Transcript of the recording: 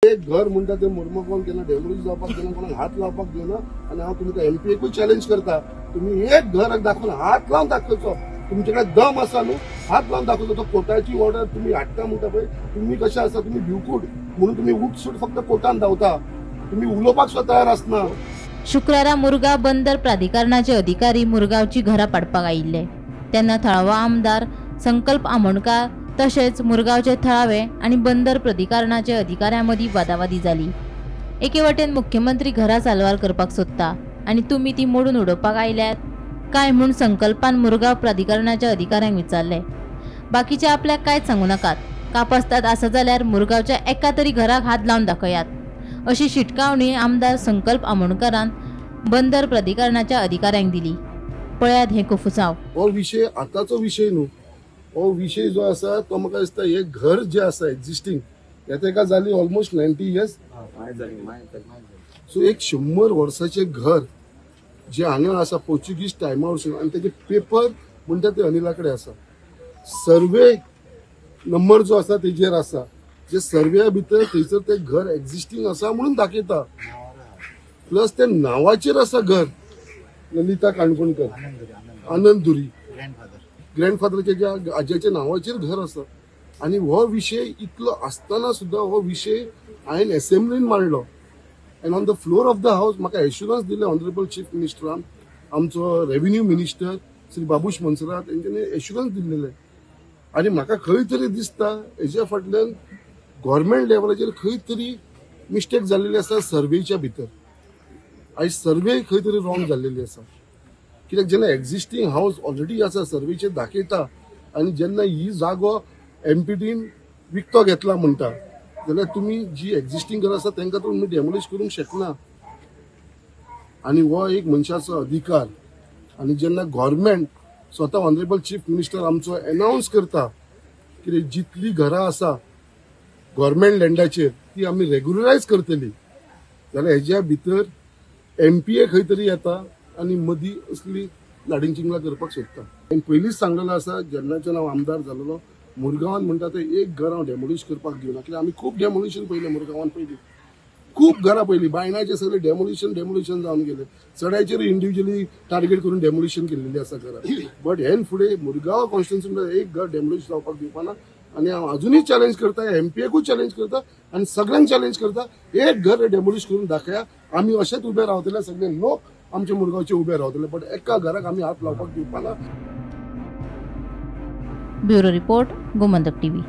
एक घर म्हणटा ते मुर्मगांवान केन्ना डेमोलिश जावपाक दिना, कोणाक हात लावपाक दिना. आनी हांव तुमकां एमपीएकूय चॅलेंज करता, तुमी एक घर दाखोवन हात लावन दाखोवचो, तुमचे कडेन दम आसा न्हू, हात लावन दाखोवचो. तो कोर्टाची ऑर्डर तुमी हाडटा म्हणटा पळय, तुमी कशें आसा, तुमी भिवकूट म्हणून तुमी उठसूट फक्त कोर्टान धांवता, तुमी उलोवपाक सुद्दां तयार आसना. शुक्रारा मुरगांव बंदर प्राधिकरणाचे अधिकारी मुरगांवची घरां पाडपाक आयिल्ले तेन्ना थळावो आमदार संकल्प आमोणकार तशेंच मुरगांवचे थळावे आनी बंदर प्राधिकरणाचे अधिकाऱ्यां मदीं वादावादी जाली. एके वटेन मुख्यमंत्री घरां साल्वार करपाक सोदता आनी तुमी ती मोडून उडोवपाक आयल्यात काय म्हूण संकल्पान मुरगांव प्राधिकरणाच्या अधिकाऱ्यांक विचारले. बाकीचे आपल्याक कांयच सांगू नाकात, कापस्ताद आसा जाल्यार मुरगांवच्या एका तरी घराक हात लावन दाखयात अशी शिटकावणी आमदार संकल्प आमोणकारान बंदर प्राधिकरणाच्या अधिकाऱ्यांक दिली. पळयात हे कोफुसांव. हो विशय आतांचो विशय न्हू, हो विशय जो आसा तो म्हाका दिसता हे घर जे आसा एक्झिस्टींग हे तेका जाली ऑलमोस्ट 90 इयर्स. सो एक 100 वर्साचें घर जे हांगा आसा पोर्चुगीज टायमा वरसून, आनी तेजे पेपर म्हणटा ते अनिला कडेन आसा, सर्वे नंबर जो आसा तेजेर आसा, जे सर्व्या भितर थंयसर ते घर एक्झिस्टींग आसा म्हणून दाखयता, प्लस ते नांवाचेर आसा घर, ललिता काणकोणकर, आनंद धुरी, ग्रँडफादराच्या ज्या आज्याच्या नांवाचेर घर आसा. आनी हो विशय इतलो आसतना सुद्दां हो विशय हांवें एसेंब्लीन मांडलो and on the floor of the house म्हाका एश्युरन्स दिलें ऑनरेबल चीफ मिनिस्टरान, आमचो रेव्हेन्यू मिनिस्टर श्री बाबूश मोन्सेरात हेंच्यांनी एश्युरन्स दिल्लेलें. आनी म्हाका खंय तरी दिसता हेज्या फाटल्यान गव्हर्मेंट लेवलाचेर खंय तरी मिस्टेक जाल्लेली आसा सर्वेच्या भितर. आयज सर्वे खंय तरी रॉंग जाल्लेली आसा, कित्याक जेन्ना एक्झिस्टींग हावस ऑलरेडी आसा सर्वेचेर दाखयता आनी जेन्ना ही जागो एमपीटीन विकतो घेतला म्हणटा जाल्यार तुमी जी एक्झिस्टींग घर आसा तांकां तुमी डेमोलिश करूंक शकना. आनी हो एक मनशाचो अधिकार. आनी जेन्ना गव्हर्मेंट स्वता ऑनरेबल चीफ मिनिस्टर आमचो एनावन्स करता की जितली घरां आसा गव्हर्मेंट लँडाचेर ती आमी रेग्युलरायज करतली, जाल्यार हेज्या भितर एमपीए खंय तरी येता आनी मदीं असली लाडिंग चिंगलां करपाक सोदता. हांवें पयलींच सांगलेलो आसा, जेन्नाच्यान हांव आमदार जालेलो मुरगांवान म्हणटा ते एक घर हांव डेमोलिश करपाक दिवना, कित्याक आमी खूब डेमोलिशन पळयलें मुरगांवान, पयलीं खूब घरां पयलीं बायणाचे सगळे डेमोलिशन जावन गेले, चडायचेर इंडिविज्युअली टार्गेट करून डेमोलिशन केल्लेली आसा घरां. बट हेन फुडें मुरगांव कॉन्स्टिट्युन्सी एक घर डेमोलिश जावपाक दिवपाना. आनी हांव अजुनूय चॅलेंज करता, एमपीएकूय चॅलेंज करता आनी सगळ्यांक चॅलेंज करता, एक घर डेमोलिश करून दाखया. आमी अशेंच उबे रावतले, सगळे लोक आमचे मुरगांवचे उबे रावतले, बट एका घराक आमी हात लावपाक दिवपाना. Bureau report, Gomantak TV.